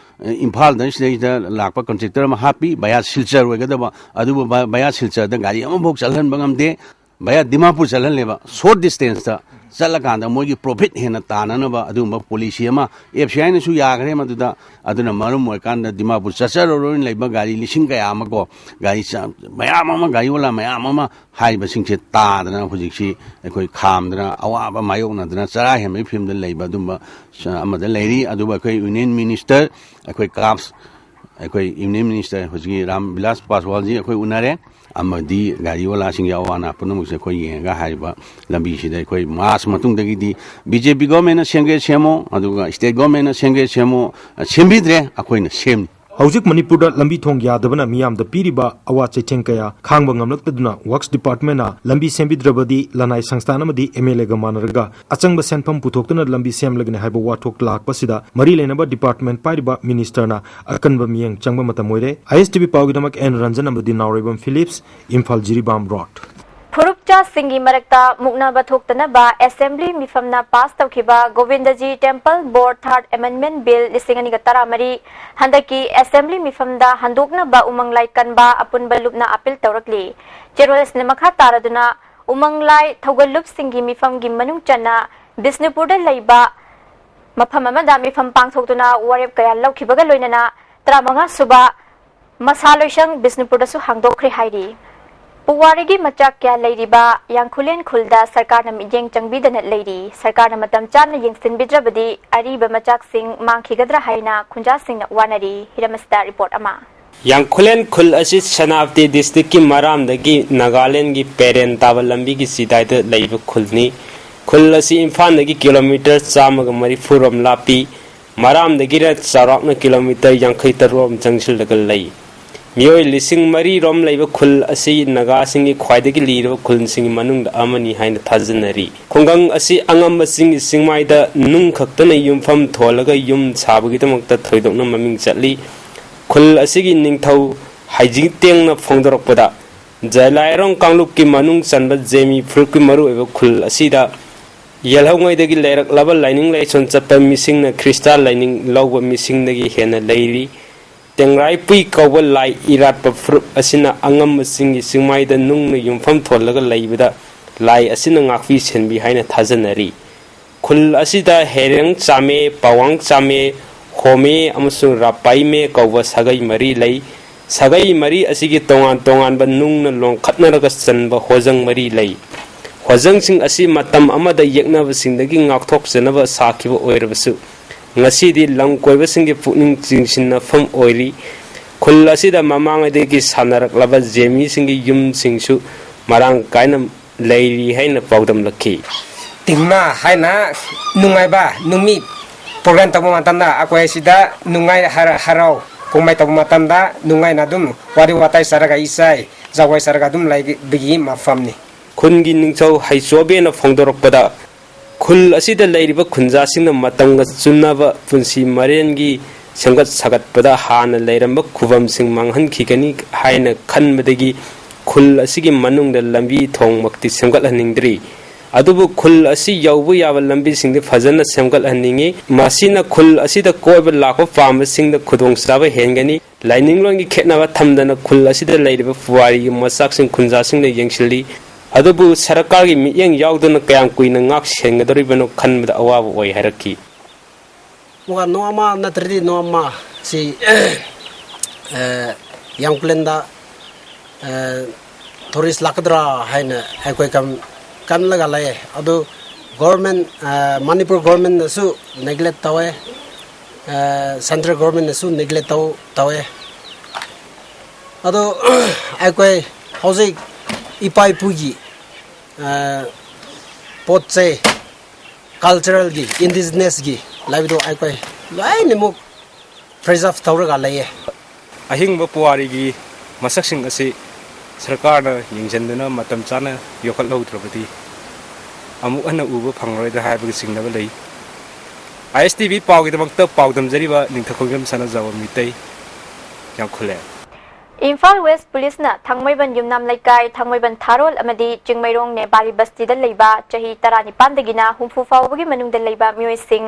ꯏꯝꯐꯥꯜꯗ ꯁꯤꯗꯩꯗ ꯂꯥꯛꯄ contractor ꯑꯃ ꯍꯥꯞꯄꯤ, via ꯁꯤꯜꯆꯔ ꯑꯣꯏꯒꯗꯕ, ꯑꯗꯨꯕꯨ via ꯁꯤꯜꯆꯔꯗ ꯒꯥꯔꯤ ꯑꯃꯐꯥꯎ ꯆꯠꯍꯟꯕ ꯉꯝꯗꯦ꯫ Via ꯗꯤꯃꯥꯄꯨꯔ ꯆꯠꯍꯜꯂꯦꯕ, short distanceꯇ ꯆꯠꯂꯀꯥꯟꯗ ꯃꯣꯏꯒꯤ profit ꯍꯦꯟꯅ ꯇꯥꯅꯅꯕ ꯑꯗꯨꯒꯨꯝꯕ policy ꯑꯃ F C Iꯅꯁꯨ ꯌꯥꯈ꯭ꯔꯦ ꯃꯗꯨꯗ꯫ ꯑꯗꯨꯅ ꯃꯔꯝ ꯑꯣꯏꯔꯀꯥꯟꯗ ꯗꯤꯃꯥꯄꯨꯔ ꯆꯠꯆꯔꯔꯣꯏꯅ ꯂꯩꯕ ꯒꯥꯔꯤ ꯂꯤꯁꯤꯡ ꯀꯌꯥ ꯑꯃ ꯀꯣ, ꯒꯥꯔꯤ ꯆ-, ꯃꯌꯥꯝ ꯑꯃ, ꯒꯥꯔꯤ ꯋꯥꯂꯥ ꯃꯌꯥꯝ ꯑꯃ ꯍꯥꯏꯔꯤꯕꯁꯤꯡꯁꯦ ꯇꯥꯗꯅ ꯍꯧꯖꯤꯛꯁꯤ ꯑꯩꯈꯣꯏ ꯈꯥꯝꯗꯅ ꯑꯋꯥꯕ ꯃꯥꯌꯣꯛꯅꯗꯅ ꯆꯔꯥ ꯍꯦꯟꯕꯒꯤ ꯐꯤꯕꯝꯗ ꯂꯩꯕ ꯑꯗꯨꯝꯕ ꯑꯃꯗ ꯂꯩꯔꯤ꯫ ꯑꯗꯨꯕꯨ ꯑꯩꯈꯣꯏ Union Minister, ꯑꯩꯈꯣꯏ CAPS, ꯑꯩꯈꯣꯏ Union Minister ꯍꯧꯖꯤꯛꯀꯤ ꯔꯥꯝ ꯕꯤꯂꯥꯁ ꯄꯥꯁꯋꯥꯟꯖꯤ ꯑꯩꯈꯣꯏ ꯎꯅꯔꯦ꯫ ꯑꯃꯗꯤ ꯒꯥꯔꯤ ꯋꯥꯂꯥꯁꯤꯡꯒꯤ ꯑꯋꯥ ꯑꯅꯥ ꯄꯨꯝꯅꯃꯛꯁꯦ ꯑꯩꯈꯣꯏ ꯌꯦꯡꯉꯒ ꯍꯥꯏꯔꯤꯕ ꯂꯝꯕꯤꯁꯤꯗ ꯑꯩꯈꯣꯏ March ꯃꯇꯨꯡꯗꯒꯤꯗꯤ B J P governmentꯅ ꯁꯦꯝꯒꯦ ꯁꯦꯝꯃꯣ, ꯑꯗꯨꯒ state governmentꯅ ꯁꯦꯝꯒꯦ ꯁꯦꯝꯃꯣ, ꯁꯦꯝꯕꯤꯗ꯭ꯔꯦ, ꯑꯩꯈꯣꯏꯅ ꯁꯦꯝꯅꯤ꯫ ꯍꯧꯖꯤꯛ ꯃꯅꯤꯄꯨꯔꯗ ꯂꯝꯕꯤ ꯊꯣꯡ ꯌꯥꯗꯕꯅ ꯃꯤꯌꯥꯝꯗ ꯄꯤꯔꯤꯕ ꯑꯋꯥ ꯆꯩꯊꯦꯡ ꯀꯌꯥ ꯈꯥꯡꯕ ꯉꯝꯂꯛꯇꯗꯨꯅ Works Departmentꯅ ꯂꯝꯕꯤ ꯁꯦꯝꯕꯤꯗ꯭ꯔꯕꯗꯤ ꯂꯅꯥꯏ ꯁꯪꯁꯊꯥꯟ ꯑꯃꯗꯤ MLAꯒ ꯃꯥꯟꯅꯔꯒ ꯑꯆꯪꯕ ꯁꯦꯟꯐꯝ ꯄꯨꯊꯣꯛꯇꯨꯅ ꯂꯝꯕꯤ ꯁꯦꯝꯂꯒꯅꯤ ꯍꯥꯏꯕ ꯋꯥꯊꯣꯛ ꯂꯥꯛꯄꯁꯤꯗ ꯃꯔꯤ ꯂꯩꯅꯕ department ꯄꯥꯏꯔꯤꯕ ministerꯅ ꯑꯀꯟꯕ ꯃꯤꯠꯌꯦꯡ ꯆꯪꯕ ꯃꯇꯝ ꯑꯣꯏꯔꯦ꯫ ISTV ꯄꯥꯎꯒꯤꯗꯃꯛ N ꯔꯟꯖꯟ ꯑꯃꯗꯤ ꯅꯥꯎꯔꯩꯕꯝ ꯐꯤꯂꯤꯞꯁ, ꯏꯝꯐꯥꯜ ꯖꯤꯔꯤꯕꯥꯝ ꯔꯣꯗ꯫ ꯐꯨꯔꯨꯞꯆꯥꯁꯤꯡꯒꯤ ꯃꯔꯛꯇ ꯃꯨꯛꯅꯕ ꯊꯣꯛꯇꯅꯕ assembly ꯃꯤꯐꯝꯅ pass ꯇꯧꯈꯤꯕ Govindji Temple Board Third Amendment Bill ꯂꯤꯁꯤꯡ ꯑꯅꯤꯒ ꯇꯔꯥꯃꯔꯤ ꯍꯟꯗꯛꯀꯤ assembly ꯃꯤꯐꯝꯗ ꯍꯟꯗꯣꯛꯅꯕ ꯎꯃꯪ ꯂꯥꯏ ꯀꯟꯕ ꯑꯄꯨꯟꯕ ꯂꯨꯞꯅ appeal ꯇꯧꯔꯛꯂꯤ꯫ ꯆꯦꯔꯣꯜ ꯑꯁꯤꯅ ꯃꯈꯥ ꯇꯥꯔꯗꯨꯅ ꯎꯃꯪ ꯂꯥꯏ ꯊꯧꯒꯜꯂꯨꯞꯁꯤꯡꯒꯤ ꯃꯤꯐꯝꯒꯤ ꯃꯅꯨꯡ ꯆꯟꯅ ꯕꯤꯁꯅꯨꯄꯨꯔꯗ ꯂꯩꯕ ꯃꯐꯝ ꯑꯃꯗ ꯃꯤꯐꯝ ꯄꯥꯡꯊꯣꯛꯇꯨꯅ ꯋꯥꯔꯦꯞ ꯀꯌꯥ ꯂꯧꯈꯤꯕꯒ ꯂꯣꯏꯅꯅ ꯇꯔꯥꯃꯉꯥ ꯁꯨꯕ ꯃꯁꯥ ꯂꯣꯏꯁꯪ ꯕꯤꯁꯅꯨꯄꯨꯔꯗꯁꯨ ꯍꯥꯡꯗꯣꯛꯈ꯭ꯔꯦ ꯍꯥꯏꯔꯤ꯫ ꯄꯨꯋꯥꯔꯤꯒꯤ ꯃꯆꯥꯛ ꯀꯌꯥ ꯂꯩꯔꯤꯕ ꯌꯥꯡꯈꯨꯂꯦꯟ ꯈꯨꯜꯗ ꯁꯔꯀꯥꯔꯅ ꯃꯤꯠꯌꯦꯡ ꯆꯪꯕꯤꯗꯅ ꯂꯩꯔꯤ꯫ ꯁꯔꯀꯥꯔꯅ ꯃꯇꯝ ꯆꯥꯅ ꯌꯦꯡꯁꯤꯟꯕꯤꯗ꯭ꯔꯕꯗꯤ ꯑꯔꯤꯕ ꯃꯆꯥꯛꯁꯤꯡ ꯃꯥꯡꯈꯤꯒꯗ꯭ꯔꯥ ꯍꯥꯏꯅ ꯈꯨꯟꯖꯥꯁꯤꯡꯅ ꯋꯥꯅꯔꯤ꯫ ꯍꯤꯔꯝ ꯑꯁꯤꯗ ꯔꯤꯄꯣꯔꯠ ꯑꯃ꯫ ꯌꯥꯡꯈꯨꯂꯦꯟ ꯈꯨꯜ ꯑꯁꯤ ꯁꯦꯅꯥꯄꯇꯤ ꯗꯤꯁꯇ꯭ꯔꯤꯛꯀꯤ ꯃꯔꯥꯝꯗꯒꯤ ꯅꯥꯒꯥꯂꯦꯟꯒꯤ ꯄꯦꯔꯦꯟ ꯇꯥꯕ ꯂꯝꯕꯤꯒꯤ ꯆꯤꯗꯥꯏꯗ ꯂꯩꯕ ꯈꯨꯜꯅꯤ꯫ ꯈꯨꯜ ꯑꯁꯤ ꯏꯝꯐꯥꯜꯗꯒꯤ ꯀꯤꯂꯣꯃꯤꯇꯔ ꯆꯥꯝꯃꯒ ꯃꯔꯤꯐꯨ ꯔꯣꯝ ꯂꯥꯞꯄꯤ꯫ ꯃꯔꯥꯝꯗꯒꯤꯅ ꯆꯥꯎꯔꯥꯛꯅ ꯀꯤꯂꯣꯃꯤꯇꯔ ꯌꯥꯡꯈꯩ ꯇꯔꯨꯛ ꯔꯣꯝ ꯆꯪꯁꯤꯜꯂꯒ ꯂꯩ꯫ ꯃꯤꯑꯣꯏ ꯂꯤꯁꯤꯡ ꯃꯔꯤ ꯔꯣꯝ ꯂꯩꯕ ꯈꯨꯜ ꯑꯁꯤ ꯅꯥꯒꯥꯁꯤꯡꯒꯤ ꯈ꯭ꯋꯥꯏꯗꯒꯤ ꯂꯤꯔꯕ ꯈꯨꯜꯁꯤꯡꯒꯤ ꯃꯅꯨꯡꯗ ꯑꯃꯅꯤ ꯍꯥꯏꯅ ꯊꯥꯖꯅꯔꯤ꯫ ꯈꯨꯡꯒꯪ ꯑꯁꯤ ꯑꯉꯝꯕ ꯆꯤꯡꯒꯤ ꯆꯤꯡꯃꯥꯏꯗ ꯅꯨꯡ ꯈꯛꯇꯅ ꯌꯨꯝꯐꯝ ꯊꯣꯜꯂꯒ ꯌꯨꯝ ꯁꯥꯕꯒꯤꯗꯃꯛꯇ ꯊꯣꯏꯗꯣꯛꯅ ꯃꯃꯤꯡ ꯆꯠꯂꯤ꯫ ꯈꯨꯜ ꯑꯁꯤꯒꯤ ꯅꯤꯡꯊꯧ ꯍꯩꯖꯤꯡꯇꯦꯡꯅ ꯐꯣꯡꯗꯣꯔꯛꯄꯗ, ꯖꯂꯥꯏꯔꯣꯡ ꯀꯥꯡꯂꯨꯞꯀꯤ ꯃꯅꯨꯡ ꯆꯟꯕ ꯖꯦꯃꯤ ꯐꯨꯔꯨꯞꯀꯤ ꯃꯔꯨꯑꯣꯏꯕ ꯈꯨꯜ ꯑꯁꯤꯗ ꯌꯦꯜꯍꯧꯉꯩꯗꯒꯤ ꯂꯩꯔꯛꯂꯕ ꯂꯥꯏꯅꯤꯡ ꯂꯥꯏꯁꯣꯟ ꯆꯠꯄ ꯃꯤꯁꯤꯡꯅ ꯈ꯭ꯔꯤꯁꯇꯥꯟ ꯂꯥꯏꯅꯤꯡ ꯂꯧꯕ ꯃꯤꯁꯤꯡꯗꯒꯤ ꯍꯦꯟꯅ ꯂꯩꯔꯤ꯫ ꯇꯦꯡꯔꯥꯏꯄꯨꯏ ꯀꯧꯕ ꯂꯥꯏ ꯏꯔꯥꯠꯄ ꯐꯨꯔꯨꯞ ꯑꯁꯤꯅ ꯑꯉꯝꯕ ꯆꯤꯡꯒꯤ ꯆꯤꯡꯃꯥꯏꯗ ꯅꯨꯡꯅ ꯌꯨꯝꯐꯝ ꯊꯣꯜꯂꯒ ꯂꯩꯕꯗ ꯂꯥꯏ ꯑꯁꯤꯅ ꯉꯥꯛꯄꯤ ꯁꯦꯟꯕꯤ ꯍꯥꯏꯅ ꯊꯥꯖꯅꯔꯤ꯫ ꯈꯨꯜ ꯑꯁꯤꯗ ꯍꯦꯔꯦꯡ ꯆꯥꯃꯦ, ꯄꯥꯋꯥꯡ ꯆꯥꯃꯦ, ꯍꯣꯃꯦ ꯑꯃꯁꯨꯡ ꯔꯥꯄꯥꯏꯃꯦ ꯀꯧꯕ ꯁꯥꯒꯩ ꯃꯔꯤ ꯂꯩ꯫ ꯁꯥꯒꯩ ꯃꯔꯤ ꯑꯁꯤꯒꯤ ꯇꯣꯉꯥꯟ ꯇꯣꯉꯥꯟꯕ ꯅꯨꯡꯅ ꯂꯣꯡꯈꯠꯅꯔꯒ ꯆꯟꯕ ꯍꯣꯖꯪ ꯃꯔꯤ ꯂꯩ꯫ ꯍꯣꯖꯪꯁꯤꯡ ꯑꯁꯤ ꯃꯇꯝ ꯑꯃꯗ ꯌꯦꯛꯅꯕꯁꯤꯡꯗꯒꯤ ꯉꯥꯛꯊꯣꯛꯆꯅꯕ ꯁꯥꯈꯤꯕ ꯑꯣꯏꯔꯕꯁꯨ, ꯉꯁꯤꯗꯤ ꯂꯝ ꯀꯣꯏꯕꯁꯤꯡꯒꯤ ꯄꯨꯛꯅꯤꯡ ꯆꯤꯡꯁꯤꯟꯅꯐꯝ ꯑꯣꯏꯔꯤ꯫ ꯈꯨꯜ ꯑꯁꯤꯗ ꯃꯃꯥꯡꯉꯩꯗꯒꯤ ꯁꯥꯟꯅꯔꯛꯂꯕ ꯖꯦꯃꯤꯁꯤꯡꯒꯤ ꯌꯨꯝꯁꯤꯡꯁꯨ ꯃꯔꯥꯡ ꯀꯥꯏꯅ ꯂꯩꯔꯤ ꯍꯥꯏꯅ ꯄꯥꯎꯗꯝꯂꯛꯈꯤ꯫ ꯇꯤꯡꯅ ꯍꯥꯏꯅ ꯅꯨꯡꯉꯥꯏꯕ ꯅꯨꯃꯤꯠ ꯄ꯭ꯔꯣꯒ꯭ꯔꯥꯝ ꯇꯧꯕ ꯃꯇꯝꯗ ꯑꯩꯈꯣꯏ ꯑꯁꯤꯗ ꯅꯨꯡꯉꯥꯏ ꯍꯔ-, ꯍꯔꯥꯎ ꯀꯨꯝꯍꯩ ꯇꯧꯕ ꯃꯇꯝꯗ ꯅꯨꯡꯉꯥꯏꯅ ꯑꯗꯨꯝ ꯋꯥꯔꯤ ꯋꯥꯇꯥꯏ ꯁꯥꯔꯒ ꯏꯁꯩ ꯖꯒꯣꯏ ꯁꯥꯔꯒ ꯑꯗꯨꯝ ꯂꯩꯕꯒꯤ ꯃꯐꯝꯅꯤ꯫ ꯈꯨꯟꯒꯤ ꯅꯤꯡꯊꯧ ꯍꯩꯆꯣꯕꯦꯅ ꯐꯣꯡꯗꯣꯔꯛꯄꯗ, ꯈꯨꯜ ꯑꯁꯤꯗ ꯂꯩꯔꯤꯕ ꯈꯨꯟꯖꯥꯁꯤꯡꯅ ꯃꯇꯝꯒ ꯆꯨꯅꯕ ꯄꯨꯟꯁꯤ ꯃꯔꯦꯟꯒꯤ ꯁꯦꯝꯒꯠ ꯁꯥꯒꯠꯄꯗ ꯍꯥꯟꯅ ꯂꯩꯔꯝꯕ ꯈꯨꯕꯝꯁꯤꯡ ꯃꯥꯡꯍꯟꯈꯤꯒꯅꯤ ꯍꯥꯏꯅ ꯈꯟꯕꯗꯒꯤ ꯈꯨꯜ ꯑꯁꯤꯒꯤ ꯃꯅꯨꯡꯗ ꯂꯝꯕꯤ ꯊꯣꯡꯃꯛꯇꯤ ꯁꯦꯝꯒꯠꯍꯟꯅꯤꯡꯗ꯭ꯔꯤ꯫ ꯑꯗꯨꯕꯨ ꯈꯨꯜ ꯑꯁꯤ ꯌꯧꯕ ꯌꯥꯕ ꯂꯝꯕꯤꯁꯤꯡꯗꯤ ꯐꯖꯅ ꯁꯦꯝꯒꯠꯍꯟꯅꯤꯡꯏ꯫ ꯃꯁꯤꯅ ꯈꯨꯜ ꯑꯁꯤꯗ ꯀꯣꯏꯕ ꯂꯥꯛꯄ ꯄꯥꯝꯕꯁꯤꯡꯗ ꯈꯨꯗꯣꯡꯆꯥꯕ ꯍꯦꯟꯒꯅꯤ꯫ ꯂꯥꯏꯅꯤꯡꯂꯣꯟꯒꯤ ꯈꯦꯠꯅꯕ ꯊꯝꯗꯅ ꯈꯨꯜ ꯑꯁꯤꯗ ꯂꯩꯔꯤꯕ ꯄꯨꯋꯥꯔꯤꯒꯤ ꯃꯆꯥꯛꯁꯤꯡ ꯈꯨꯟꯖꯥꯁꯤꯡꯅ ꯌꯦꯡꯁꯤꯜꯂꯤ꯫ ꯑꯗꯨꯕꯨ ꯁꯔꯀꯥꯔꯒꯤ ꯃꯤꯠꯌꯦꯡ ꯌꯥꯎꯗꯅ ꯀꯌꯥꯝ ꯀꯨꯏꯅ ꯉꯥꯛ ꯁꯦꯟꯒꯗꯧꯔꯤꯕꯅꯣ ꯈꯟꯕꯗ ꯑꯋꯥꯕ ꯑꯣꯏ ꯍꯥꯏꯔꯛꯈꯤ꯫ ꯃꯨꯒ ꯅꯣꯡꯃ ꯅꯠꯇ꯭ꯔꯗꯤ ꯅꯣꯡꯃ ꯁꯤ, ꯑꯦ, ꯌꯥꯡꯈꯨꯂꯦꯟꯗ, ꯑꯦ, ꯇꯨꯔꯤꯁ ꯂꯥꯛꯀꯗ꯭ꯔꯥ ꯍꯥꯏꯅ ꯑꯩꯈꯣꯏ ꯀꯝ ꯀꯜꯂꯒ ꯂꯩꯌꯦ꯫ ꯑꯗꯨ ꯒꯣꯔꯃꯦꯟ, ꯃꯅꯤꯄꯨꯔ ꯒꯣꯔꯃꯦꯟꯅꯁꯨ ꯅꯦꯒ꯭ꯂꯦꯛ ꯇꯧꯋꯦ, ꯁꯦꯟꯇ꯭ꯔꯦꯜ ꯒꯣꯔꯃꯦꯟꯅꯁꯨ ꯅꯦꯒ꯭ꯂꯦꯛ ꯇꯧ ꯇꯧꯋꯦ꯫ ꯑꯗꯣ ꯑꯩꯈꯣꯏ ꯍꯧꯖꯤꯛ ꯏꯄꯥ ꯏꯄꯨꯒꯤ ꯄꯣꯠ ꯆꯩ, ꯀꯜꯆꯔꯦꯜꯒꯤ, ꯏꯟꯗꯤꯖꯤꯅꯁꯀꯤ ꯂꯩꯕꯗꯣ ꯑꯩꯈꯣꯏ ꯂꯣꯏꯅꯃꯛ ꯄ꯭ꯔꯤꯖꯥꯔꯚ ꯇꯧꯔꯒ ꯂꯩꯌꯦ꯫ ꯑꯍꯤꯡꯕ ꯄꯨꯋꯥꯔꯤꯒꯤ ꯃꯁꯛꯁꯤꯡ ꯑꯁꯤ ꯁꯔꯀꯥꯔꯅ ꯌꯦꯡꯁꯤꯟꯗꯨꯅ ꯃꯇꯝ ꯆꯥꯅ ꯌꯣꯛꯈꯠꯍꯧꯗ꯭ꯔꯕꯗꯤ ꯑꯃꯨꯛ ꯍꯟꯅ ꯎꯕ ꯐꯪꯂꯔꯣꯏꯗ꯭ꯔꯥ ꯍꯥꯏꯕꯒꯤ ꯆꯤꯡꯅꯕ ꯂꯩ꯫ ꯑꯥꯏ ꯑꯦꯁ ꯇꯤ ꯚꯤ ꯄꯥꯎꯒꯤꯗꯃꯛꯇ ꯄꯥꯎ ꯗꯝꯖꯔꯤꯕ ꯅꯤꯡꯊꯧꯈꯣꯡꯖꯝ ꯁꯅꯥꯖꯥꯎꯕ ꯃꯤꯇꯩ, ꯌꯥꯡꯈꯨꯂꯦ꯫ ꯏꯝꯐꯥꯜ ꯋꯦꯁ ꯄꯨꯂꯤꯁꯅ ꯊꯥꯡꯃꯩꯕꯟ ꯌꯨꯝꯅꯥꯝ ꯂꯩꯀꯥꯏ, ꯊꯥꯡꯃꯩꯕꯟ ꯊꯥꯔꯣꯜ ꯑꯃꯗꯤ ꯆꯤꯡꯃꯩꯔꯣꯡ ꯅꯦꯄꯥꯂꯤ ꯕꯁꯇꯤꯗ ꯂꯩꯕ ꯆꯍꯤ ꯇꯔꯥꯅꯤꯄꯥꯟꯗꯒꯤꯅ ꯍꯨꯝꯐꯨ ꯐꯥꯎꯕꯒꯤ ꯃꯅꯨꯡꯗ ꯂꯩꯕ ꯃꯤꯑꯣꯏꯁꯤꯡ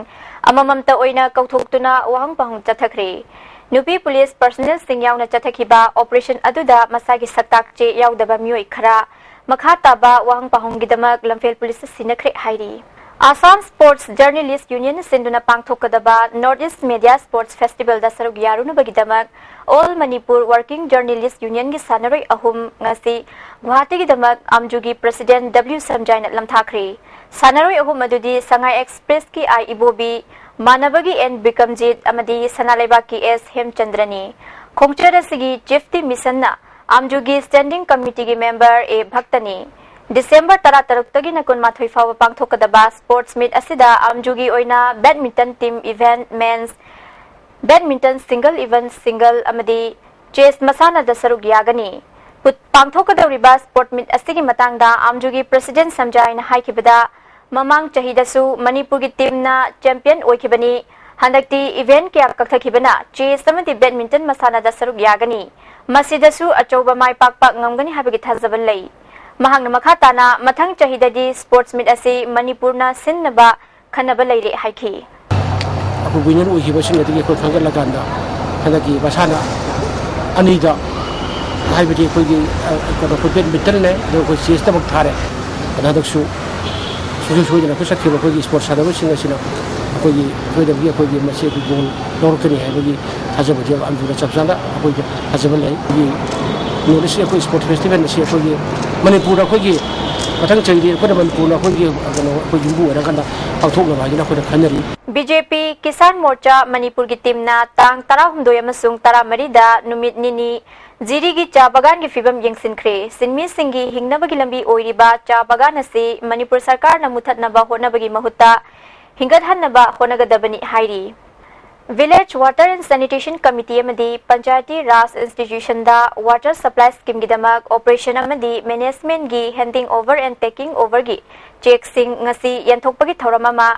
ꯑꯃꯃꯝꯇ ꯑꯣꯏꯅ ꯀꯧꯊꯣꯛꯇꯨꯅ ꯋꯥꯍꯪ ꯄꯥꯎꯍꯪ ꯆꯠꯊꯈ꯭ꯔꯦ꯫ ꯅꯨꯄꯤ ꯄꯨꯂꯤꯁ ꯄꯔꯁꯅꯦꯜꯁꯤꯡ ꯌꯥꯎꯅ ꯆꯠꯊꯈꯤꯕ ꯑꯣꯄꯔꯦꯁꯟ ꯑꯗꯨꯗ ꯃꯁꯥꯒꯤ ꯁꯛꯇꯥꯛ ꯆꯦ ꯌꯥꯎꯗꯕ ꯃꯤꯑꯣꯏ ꯈꯔ ꯃꯈꯥ ꯇꯥꯕ ꯋꯥꯍꯪ ꯄꯥꯎꯍꯪꯒꯤꯗꯃꯛ ꯂꯝꯐꯦꯜ ꯄꯨꯂꯤꯁꯇ ꯁꯤꯟꯅꯈ꯭ꯔꯦ ꯍꯥꯏꯔꯤ꯫ ꯑꯁꯥꯝ ꯁ꯭ꯄꯣꯔꯠꯁ ꯖꯔꯅꯦꯂꯤꯁ ꯌꯨꯅꯤꯌꯟꯅ ꯁꯤꯟꯗꯨꯅ ꯄꯥꯡꯊꯣꯛꯀꯗꯕ ꯅꯣꯔꯠ ꯏꯁ ꯃꯦꯗꯤꯌꯥ ꯁ꯭ꯄꯣꯔꯠꯁ ꯐꯦꯁꯇꯤꯚꯦꯜꯗ ꯁꯔꯨꯛ ꯌꯥꯔꯨꯅꯕꯒꯤꯗꯃꯛ ꯑꯣꯜ ꯃꯅꯤꯄꯨꯔ ꯋꯥꯔꯀꯤꯡ ꯖꯔꯅꯦꯂꯤꯁ ꯌꯨꯅꯤꯌꯟꯒꯤ ꯁꯥꯟꯅꯔꯣꯏ ꯑꯍꯨꯝ ꯉꯁꯤ ꯒꯨꯋꯥꯍꯥꯇꯤꯒꯤꯗꯃꯛ ꯑꯝꯖꯨꯒꯤ ꯄ꯭ꯔꯁꯤꯗꯦꯟꯠ ꯗꯕ꯭ꯂꯤꯎ ꯁꯝꯖꯥꯏꯅ ꯂꯝꯊꯥꯈ꯭ꯔꯦ꯫ ꯁꯥꯟꯅꯔꯣꯏ ꯑꯍꯨꯝ ꯑꯗꯨꯗꯤ ꯁꯉꯥꯏ ꯑꯦꯛꯁꯄ꯭ꯔꯦꯁꯀꯤ ꯑꯥꯏ ꯏꯕꯣꯕꯤ, ꯃꯥꯟꯅꯕꯒꯤ ꯑꯦꯟ ꯕꯤꯀꯝꯖꯤꯠ ꯑꯃꯗꯤ ꯁꯅꯥ ꯂꯩꯕꯥꯛꯀꯤ ꯑꯦꯁ ꯍꯦꯝꯆꯟꯗ꯭ꯔꯅꯤ꯫ ꯈꯣꯡꯆꯠ ꯑꯁꯤꯒꯤ ꯆꯤꯐꯇꯤ ꯃꯤꯁꯟꯅ ꯑꯝꯖꯨꯒꯤ ꯁ꯭ꯇꯦꯟꯗꯤꯡ ꯀꯃꯤꯇꯤꯒꯤ ꯃꯦꯝꯕꯔ ꯑꯦ ꯚꯛꯇꯅꯤ꯫ ꯗꯤꯁꯦꯝꯕꯔ ꯇꯔꯥꯇꯔꯨꯛꯇꯒꯤꯅ ꯀꯨꯟꯃꯥꯊꯣꯏ ꯐꯥꯎꯕ ꯄꯥꯡꯊꯣꯛꯀꯗꯕ ꯁ꯭ꯄꯣꯔꯠꯁ ꯃꯤꯠ ꯑꯁꯤꯗ ꯑꯝꯖꯨꯒꯤ ꯑꯣꯏꯅ badminton team event, men's badminton single event single ꯑꯃꯗꯤ ꯆꯦꯁ ꯃꯁꯥꯟꯅꯗ ꯁꯔꯨꯛ ꯌꯥꯒꯅꯤ꯫ ꯄꯨꯠ-, ꯄꯥꯡꯊꯣꯛꯀꯗꯧꯔꯤꯕ ꯁ꯭ꯄꯣꯔꯠ ꯃꯤꯠ ꯑꯁꯤꯒꯤ ꯃꯇꯥꯡꯗ ꯑꯝꯖꯨꯒꯤ ꯄ꯭ꯔꯁꯤꯗꯦꯟꯠ ꯁꯝꯖꯥꯏꯅ ꯍꯥꯏꯈꯤꯕꯗ, ꯃꯃꯥꯡ ꯆꯍꯤꯗꯁꯨ ꯃꯅꯤꯄꯨꯔꯒꯤ ꯇꯤꯝꯅ ꯆꯦꯝꯄꯤꯌꯟ ꯑꯣꯏꯈꯤꯕꯅꯤ꯫ ꯍꯟꯗꯛꯇꯤ ꯏꯚꯦꯟꯠ ꯀꯌꯥ ꯀꯛꯊꯈꯤꯕꯅ ꯆꯦꯁ ꯑꯃꯗꯤ ꯕꯦꯗꯃꯤꯟꯇꯟ ꯃꯁꯥꯟꯅꯗ ꯁꯔꯨꯛ ꯌꯥꯒꯅꯤ꯫ ꯃꯁꯤꯗꯁꯨ ꯑꯆꯧꯕ ꯃꯥꯏ ꯄꯥꯛꯄ ꯉꯝꯒꯅꯤ ꯍꯥꯏꯕꯒꯤ ꯊꯥꯖꯕ ꯂꯩ꯫ ꯃꯍꯥꯛꯅ ꯃꯈꯥ ꯇꯥꯅ ꯃꯊꯪ ꯆꯍꯤꯗꯗꯤ ꯁ꯭ꯄꯣꯔꯠꯁ ꯃꯤꯠ ꯑꯁꯤ ꯃꯅꯤꯄꯨꯔꯅ ꯁꯤꯟꯅꯕ ꯈꯟꯅꯕ ꯂꯩꯔꯦ ꯍꯥꯏꯈꯤ꯫ ꯑꯩꯈꯣꯏ ꯋꯤꯅꯔ ꯑꯣꯏꯈꯤꯕꯁꯤꯡ ꯑꯗꯨꯒꯤ ꯑꯩꯈꯣꯏ ꯈꯟꯒꯠꯂꯀꯥꯟꯗ ꯍꯟꯗꯛꯀꯤ ꯃꯁꯥꯟꯅ ꯑꯅꯤꯗ, ꯍꯥꯏꯕꯗꯤ ꯑꯩꯈꯣꯏꯒꯤ, ꯑ, ꯀꯩꯅꯣ, ꯑꯩꯈꯣꯏ ꯕꯦꯗꯃꯤꯟꯇꯟꯅꯦ, ꯑꯗꯨꯒ ꯑꯩꯈꯣꯏ ꯆꯦꯁꯇꯃꯛ ꯊꯥꯔꯦ꯫ ꯑꯗ ꯍꯟꯗꯛꯁꯨ ꯁꯨꯡꯁꯣꯏ ꯁꯣꯏꯗꯅ ꯑꯩꯈꯣꯏ ꯆꯠꯈꯤꯕ ꯑꯩꯈꯣꯏꯒꯤ ꯁ꯭ꯄꯣꯔꯠꯁ ꯁꯥꯟꯅꯕꯁꯤꯡ ꯑꯁꯤꯅ ꯑꯩꯈꯣꯏꯒꯤ ꯁꯣꯏꯗꯅꯒꯤ ꯑꯩꯈꯣꯏꯒꯤ ꯃꯁꯤ ꯑꯩꯈꯣꯏ ꯒꯣꯜ ꯂꯧꯔꯛꯀꯅꯤ ꯍꯥꯏꯕꯒꯤ ꯊꯥꯖꯕꯗꯤ ꯑꯝꯖꯨꯗ ꯆꯞ ꯆꯥꯅ ꯑꯩꯈꯣꯏꯒꯤ ꯊꯥꯖꯕ ꯂꯩ꯫ ꯑꯩꯈꯣꯏꯒꯤ ꯀꯩꯅꯣꯗ ꯁꯤ ꯑꯩꯈꯣꯏ ꯁ꯭ꯄꯣꯔꯠꯁ ꯐꯦꯁꯇꯤꯚꯦꯜ ꯑꯁꯤ ꯑꯩꯈꯣꯏꯒꯤ ꯃꯅꯤꯄꯨꯔꯗ ꯑꯩꯈꯣꯏꯒꯤ ꯃꯊꯪ ꯆꯍꯤꯗꯤ ꯑꯩꯈꯣꯏꯅ ꯃꯅꯤꯄꯨꯔꯅ ꯑꯩꯈꯣꯏꯒꯤ ꯀꯩꯅꯣ ꯑꯩꯈꯣꯏ ꯌꯨꯝꯕꯨ ꯑꯣꯏꯔꯀꯥꯟꯗ ꯄꯥꯡꯊꯣꯛꯅꯕ ꯍꯥꯏꯗꯅ ꯑꯩꯈꯣꯏꯅ ꯈꯟꯅꯔꯤ꯫ ꯕꯤ ꯖꯦ ꯄꯤ ꯀꯤꯁꯥꯟ ꯃꯣꯔꯆꯥ ꯃꯅꯤꯄꯨꯔꯒꯤ ꯇꯤꯝꯅ ꯇꯥꯡ ꯇꯔꯥꯍꯨꯝꯗꯣꯏ ꯑꯃꯁꯨꯡ ꯇꯔꯥꯃꯔꯤꯗ ꯅꯨꯃꯤꯠ ꯅꯤꯅꯤ ꯖꯤꯔꯤꯒꯤ ꯆꯥ ꯕꯒꯥꯟꯒꯤ ꯐꯤꯕꯝ ꯌꯦꯡꯁꯤꯟꯈ꯭ꯔꯦ꯫ ꯁꯤꯟꯃꯤꯁꯤꯡꯒꯤ ꯍꯤꯡꯅꯕꯒꯤ ꯂꯝꯕꯤ ꯑꯣꯏꯔꯤꯕ ꯆꯥ ꯕꯒꯥꯟ ꯑꯁꯤ ꯃꯅꯤꯄꯨꯔ ꯁꯔꯀꯥꯔꯅ ꯃꯨꯊꯠꯅꯕ ꯍꯣꯠꯅꯕꯒꯤ ꯃꯍꯨꯠꯇ ꯍꯤꯡꯒꯠꯍꯟꯅꯕ ꯍꯣꯠꯅꯒꯗꯕꯅꯤ ꯍꯥꯏꯔꯤ꯫ Village Water and Sanitation Committee ꯑꯃꯗꯤ ꯄꯟꯆꯥꯌꯇꯤ ꯔꯥꯖ ꯏꯟꯁꯇꯤꯇ꯭ꯌꯨꯁꯟꯗ ꯋꯥꯇꯔ ꯁꯄ꯭ꯂꯥꯏ ꯁ꯭ꯀꯤꯝꯒꯤꯗꯃꯛ ꯑꯣꯄꯔꯦꯁꯟ ꯑꯃꯗꯤ ꯃꯦꯅꯦꯖꯃꯦꯟꯒꯤ ꯍꯦꯟꯗꯤꯡ ꯑꯣꯚꯔ ꯑꯦꯟ ꯇꯦꯀꯤꯡ ꯑꯣꯚꯔꯒꯤ ꯆꯦꯛꯁꯤꯡ ꯉꯁꯤ ꯌꯦꯟꯊꯣꯛꯄꯒꯤ ꯊꯧꯔꯝ ꯑꯃ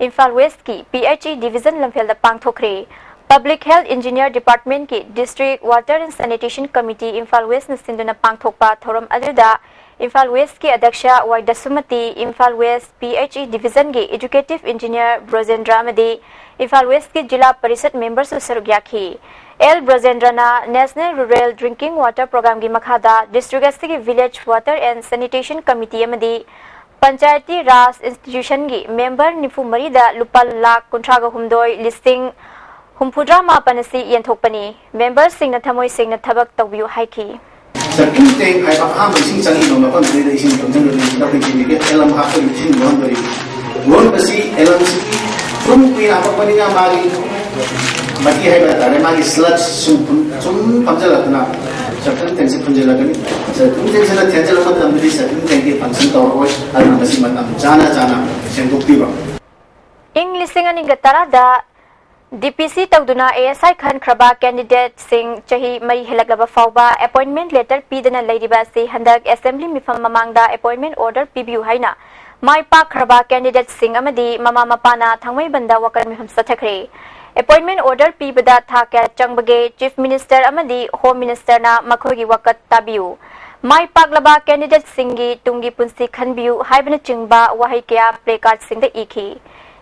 ꯏꯝꯐꯥꯜ ꯋꯦꯁꯀꯤ ꯄꯤ ꯑꯩꯆ ꯏ ꯗꯤꯕꯤꯖꯟ ꯂꯝꯐꯦꯜꯗ ꯄꯥꯡꯊꯣꯛꯈ꯭ꯔꯦ꯫ ꯄꯕ꯭ꯂꯤꯛ ꯍꯦꯜꯊ ꯏꯟꯖꯤꯅꯤꯌꯔ ꯗꯤꯄꯥꯔꯠꯃꯦꯟꯠꯀꯤ district water and sanitation committee Imphal ꯋꯦꯁꯅ ꯁꯤꯟꯗꯨꯅ ꯄꯥꯡꯊꯣꯛꯄ ꯊꯧꯔꯝ ꯑꯗꯨꯗ ꯏꯝꯐꯥꯜ ꯋꯦꯁꯀꯤ ꯑꯗ꯭ꯌꯛꯁ Y Dasumati, Imphal West P H E ꯗꯤꯕꯤꯖꯟꯒꯤ ꯑꯦꯖꯨꯀꯦꯇꯤꯚ ꯏꯟꯖꯤꯅꯤꯌꯔ ꯕ꯭ꯔꯣꯖꯦꯟꯗ꯭ꯔ ꯑꯃꯗꯤ ꯏꯝꯐꯥꯜ ꯋꯦꯁꯀꯤ ꯖꯤꯂꯥ ꯄꯔꯤꯁꯠ ꯃꯦꯝꯕꯔꯁꯨ ꯁꯔꯨꯛ ꯌꯥꯈꯤ꯫ L ꯕ꯭ꯔꯣꯖꯦꯟꯗ꯭ꯔꯅ national rural drinking water ꯄ꯭ꯔꯣꯒ꯭ꯔꯥꯝꯒꯤ ꯃꯈꯥꯗ ꯗꯤꯁꯇ꯭ꯔꯤꯛ ꯑꯁꯤꯒꯤ village water and sanitation committee ꯑꯃꯗꯤ ꯄꯟꯆꯥꯌꯇꯤ ꯔꯥꯖ ꯏꯟꯁꯇꯤꯇ꯭ꯌꯨꯁꯟꯒꯤ ꯃꯦꯝꯕꯔ ꯅꯤꯐꯨ ꯃꯔꯤꯗ ꯂꯨꯄꯥ ꯂꯥꯈ ꯀꯨꯟꯊ꯭ꯔꯥꯒ ꯍꯨꯝꯗꯣꯏ ꯂꯤꯁꯤꯡ ꯍꯨꯝꯐꯨꯇꯔꯥ ꯃꯥꯄꯟ ꯑꯁꯤ ꯌꯦꯟꯊꯣꯛꯄꯅꯤ꯫ ꯃꯦꯝꯕꯔꯁꯤꯡꯅ ꯊꯃꯣꯏ ꯁꯦꯡꯅ ꯊꯕꯛ ꯇꯧꯕꯤꯌꯨ ꯍꯥꯏꯈꯤ꯫ ꯁꯦꯞꯇꯤꯛ ꯇꯦꯡ ꯍꯥꯏꯕ ꯑꯍꯥꯟꯕ ꯏꯁꯤꯡ ꯆꯪꯉꯤꯕ ꯃꯐꯝꯁꯤꯗ ꯏꯁꯤꯡ ꯇꯨꯡꯁꯤꯟꯕꯗ ꯑꯩꯈꯣꯏ ꯀꯦꯃꯤꯀꯦꯜ ꯑꯦꯂꯝ ꯍꯥꯞꯄꯒꯤ ꯏꯁꯤꯡ ꯌꯣꯟꯗꯣꯔꯤꯕ꯫ ꯌꯣꯟꯕꯁꯤ ꯑꯦꯂꯝꯁꯤ ꯁꯨꯝ ꯀꯨꯏꯅ ꯍꯥꯄꯛꯄꯅꯤꯅ ꯃꯥꯒꯤ ꯃꯍꯤ ꯍꯥꯏꯕ ꯇꯥꯔꯦ, ꯃꯥꯒꯤ ꯁ꯭ꯂꯠꯁ ꯁꯨꯝ ꯐꯝ-, ꯁꯨꯝ ꯐꯝꯖꯜꯂꯛꯇꯅ ꯁꯦꯞꯇꯤꯛ ꯇꯦꯡꯁꯤ ꯐꯨꯟꯖꯜꯂꯛꯀꯅꯤ꯫ ꯁꯦꯞꯇꯤꯛ ꯇꯦꯡꯁꯤꯅ ꯊꯦꯡꯖꯤꯜꯂꯛꯄ ꯃꯇꯝꯗꯗꯤ ꯁꯦꯞꯇꯤꯛ ꯇꯦꯡꯀꯤ ꯐꯪꯁꯟ ꯇꯧꯔꯛꯑꯣꯏ꯫ ꯑꯗꯨꯅ ꯃꯁꯤ ꯃꯇꯝ ꯆꯥꯅ ꯆꯥꯅ ꯁꯦꯡꯗꯣꯛꯄꯤꯕ꯫ ꯏꯪ ꯂꯤꯁꯤꯡ ꯑꯅꯤꯒ ꯇꯔꯥꯗ ꯗꯤ ꯄꯤ ꯁꯤ ꯇꯧꯗꯨꯅ ꯑꯦ ꯑꯦꯁ ꯑꯥꯏ ꯈꯟꯈ꯭ꯔꯕ ꯀꯦꯟꯗꯤꯗꯦꯠꯁꯤꯡ ꯆꯍꯤ ꯃꯔꯤ ꯍꯦꯜꯂꯛꯂꯕ ꯐꯥꯎꯕ ꯑꯦꯄꯣꯏꯟꯃꯦꯟꯠ ꯂꯦꯇꯔ ꯄꯤꯗꯅ ꯂꯩꯔꯤꯕ ꯑꯁꯤ ꯍꯟꯗꯛ ꯑꯦꯁꯦꯝꯕ꯭ꯂꯤ ꯃꯤꯐꯝ ꯃꯃꯥꯡꯗ ꯑꯦꯄꯣꯏꯟꯃꯦꯟꯠ ꯑꯣꯔꯗꯔ ꯄꯤꯕꯤꯌꯨ ꯍꯥꯏꯅ ꯃꯥꯏ ꯄꯥꯛꯈ꯭ꯔꯕ ꯀꯦꯟꯗꯤꯗꯦꯠꯁꯤꯡ ꯑꯃꯗꯤ ꯃꯃꯥ ꯃꯄꯥꯅ ꯊꯥꯡꯃꯩꯕꯟꯗ ꯋꯥꯀꯠ ꯃꯤꯐꯝ ꯆꯠꯊꯈ꯭ꯔꯦ꯫ ꯑꯦꯄꯣꯏꯟꯃꯦꯟꯠ ꯑꯣꯔꯗꯔ ꯄꯤꯕꯗ ꯊꯥ ꯀꯌꯥ ꯆꯪꯕꯒꯦ? ꯆꯤꯐ ꯃꯤꯅꯤꯁꯇꯔ ꯑꯃꯗꯤ ꯍꯣꯝ ꯃꯤꯅꯤꯁꯇꯔꯅ ꯃꯈꯣꯏꯒꯤ ꯋꯥꯀꯠ ꯇꯥꯕꯤꯌꯨ꯫ ꯃꯥꯏ ꯄꯥꯛꯂꯕ ꯀꯦꯟꯗꯤꯗꯦꯠꯁꯤꯡꯒꯤ ꯇꯨꯡꯒꯤ ꯄꯨꯟꯁꯤ ꯈꯟꯕꯤꯌꯨ ꯍꯥꯏꯕꯅꯆꯤꯡꯕ ꯋꯥꯍꯩ ꯀꯌꯥ ꯄ꯭ꯂꯦ ꯀꯥꯔꯗꯁꯤꯡꯗ ꯏꯈꯤ꯫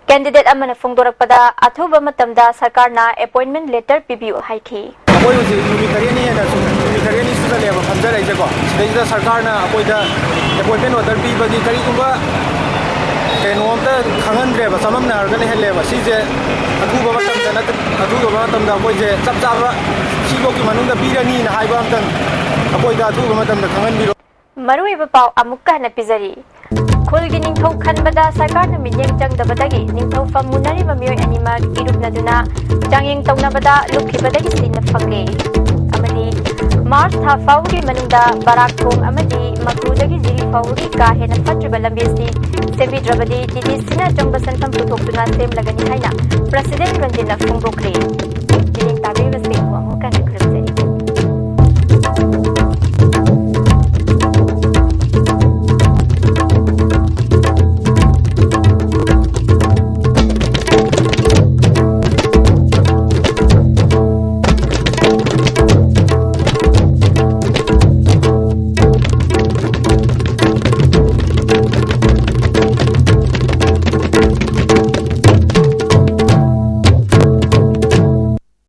ꯀꯦꯟꯗꯤꯗꯦꯠ ꯑꯃꯅ ꯐꯣꯡꯗꯣꯔꯛꯄꯗ, ꯑꯊꯨꯕ ꯃꯇꯝꯗ ꯁꯔꯀꯥꯔꯅ ꯑꯦꯄꯣꯏꯟꯃꯦꯟꯠ ꯂꯦꯇꯔ ꯄꯤꯕꯤꯌꯨ ꯍꯥꯏꯈꯤ꯫ ꯑꯩꯈꯣꯏ ꯍꯧꯖꯤꯛ ꯅꯨꯃꯤꯠ ꯇꯔꯦꯠꯅꯤ ꯍꯦꯟꯅ ꯁꯨꯝ, ꯅꯨꯃꯤꯠ ꯇꯔꯦꯠꯅꯤ ꯁꯨꯖꯜꯂꯛꯑꯦꯕ ꯐꯝꯖꯔꯛꯏꯁꯦꯀꯣ꯫ ꯁꯤꯗꯩꯁꯤꯗ ꯁꯔꯀꯥꯔꯅ ꯑꯩꯈꯣꯏꯗ ꯑꯦꯄꯣꯏꯟꯃꯦꯟꯠ ꯑꯣꯔꯗꯔ ꯄꯤꯕꯒꯤ ꯀꯔꯤꯒꯨꯝꯕ ꯀꯩꯅꯣꯝꯇ ꯈꯪꯍꯟꯗ꯭ꯔꯦꯕ, ꯆꯃꯝꯅꯔꯒ ꯂꯩꯍꯜꯂꯦꯕ꯫ ꯁꯤꯁꯦ ꯑꯊꯨꯕ ꯃꯇꯝꯗ ꯅꯠꯇ-, ꯑꯊꯨꯕ ꯃꯇꯝꯗ ꯑꯩꯈꯣꯏꯁꯦ ꯆꯞ ꯆꯥꯕ ꯁꯤꯐꯧꯒꯤ ꯃꯅꯨꯡꯗ ꯄꯤꯔꯅꯤꯅ ꯍꯥꯏꯕ ꯑꯝꯇꯪ ꯑꯩꯈꯣꯏꯗ ꯑꯊꯨꯕ ꯃꯇꯝꯗ ꯈꯪꯍꯟꯕꯤꯔꯣ꯫ ꯃꯔꯨꯑꯣꯏꯕ ꯄꯥꯎ ꯑꯃꯨꯛꯀ ꯍꯟꯅ ꯄꯤꯖꯔꯤ꯫ ꯈꯨꯜꯒꯤ ꯅꯤꯡꯊꯧ ꯈꯟꯕꯗ ꯁꯔꯀꯥꯔꯅ ꯃꯤꯠꯌꯦꯡ ꯆꯪꯗꯕꯗꯒꯤ ꯅꯤꯡꯊꯧꯐꯝ ꯃꯨꯟꯅꯔꯤꯕ ꯃꯤꯑꯣꯏ ꯑꯅꯤꯃꯛ ꯏꯔꯨꯞꯅꯗꯨꯅ ꯆꯥꯡꯌꯦꯡ ꯇꯧꯅꯕꯗ ꯂꯨꯞꯈꯤꯕꯗꯒꯤ ꯁꯤꯅ ꯐꯪꯂꯦ꯫ ꯑꯃꯗꯤ ꯃꯥꯔꯆ ꯊꯥ ꯐꯥꯎꯕꯒꯤ ꯃꯅꯨꯡꯗ ꯕꯔꯥꯛ ꯊꯣꯡ ꯑꯃꯗꯤ ꯃꯀ꯭ꯔꯨꯗꯒꯤ ꯖꯤꯔꯤ ꯐꯥꯎꯕꯒꯤ ꯀꯥ ꯍꯦꯟꯅ ꯐꯠꯇ꯭ꯔꯤꯕ ꯂꯝꯕꯤ ꯑꯁꯤ ꯁꯦꯝꯕꯤꯗ꯭ꯔꯕꯗꯤ ꯇꯤ ꯗꯤ ꯁꯤꯅ ꯑꯆꯪꯕ ꯁꯦꯟꯐꯝ ꯄꯨꯊꯣꯛꯇꯨꯅ ꯁꯦꯝꯂꯒꯅꯤ ꯍꯥꯏꯅ ꯄ꯭ꯔꯁꯤꯗꯦꯟ ꯔꯟꯖꯤꯠꯅ ꯐꯣꯡꯗꯣꯛꯈ꯭ꯔꯦ꯫ ꯃꯤꯠꯌꯦꯡ ꯇꯥꯕꯤꯔꯤꯕꯁꯤ